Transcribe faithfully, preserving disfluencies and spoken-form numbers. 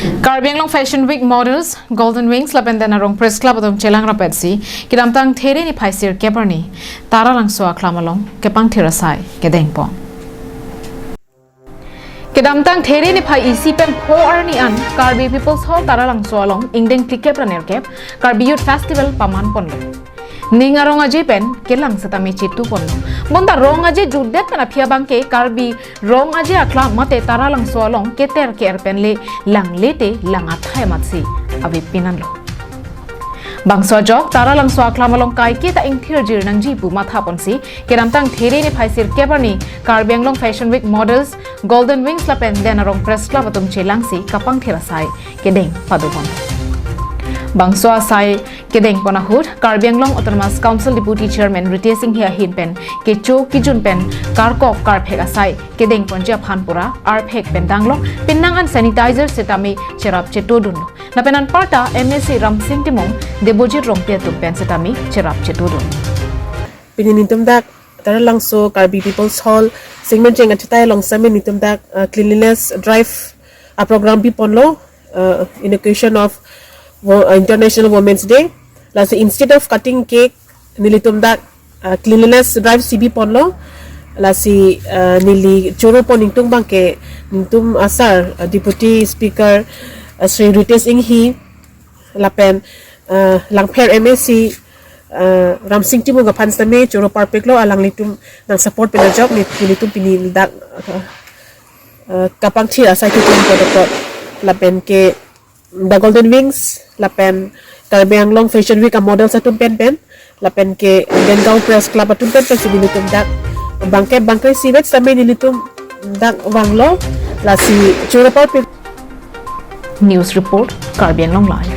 Karbi Anglong Fashion Week models, Golden Wings lapen Den Arong Press Club atum chelang rapetsi kedamtang There niphai sirkep arni Taralangso aklam along kepangthir asai kedengpon. Kedamtang There niphai isi pen pho arni an Karbi People's Hall Taralangso along ingdeng phlikep ra nerkep Karbi Youth Festival pamanponlo. Ning arong aje pen kelang setame chetuponlo. Bonta rong aje jutdet pen aphi abangke Karbi rong aje aklam mate Taralangso along keter ke-er pen le lang lete lang athai matsi avepinanlo. Bangso ajok Taralangso aklam along kaike ta ingthirjir nangji pu mathaponsi kedamtang There niphai sirkep arni Karbi Anglong Fashion Week models, Golden Wings lapen Den Arong Press Club atum chelangsi kapangthir asai kedeng padopon. Bangso asai kedengpon ahut Karbi Anglong Autonomous Council Deputy Chairman Ritesh Enghi ahin pen kecho kejun pen karkok karphek asai kedengponji aphan pura arphek pen danglok penang an sanitizer setame cherap chetodunlo. Lapen anparta M A C Ramsing Timung, Debojit Rongpi atum pen setame cherap chetodun. Pini nelitum dak Taralangso Karbi People's Hall Singmencheng achetai along setame nelitum dak uh, cleanliness drive a program biponlo, uh, in occasion of Wo- uh, International Women's Day. Lasi instead of cutting cake, nelitum dak uh, cleanliness drive si biponlo. Lasi uh, neli choro pon ingtung abangke nelitum asar uh, Deputy Speaker uh, Shri Ritesh Enghi lapen uh, Langpher M A C uh, Ramsing Timung aphan setame choro parpiklo, alanglitum nang support pen ajok ni nelitum pini dak uh, uh, kapangthir asai kedengpon dokok lapen ke The Golden Wings lapen Karbi Anglong Fashion Week a models atum pen pen lapen ke Dengaon Press Club atum pen pensi nelitum dak bangke bangke sivet setame nelitum dak vanglo, lasi choro parpik. News report, Karbi Anglong Live.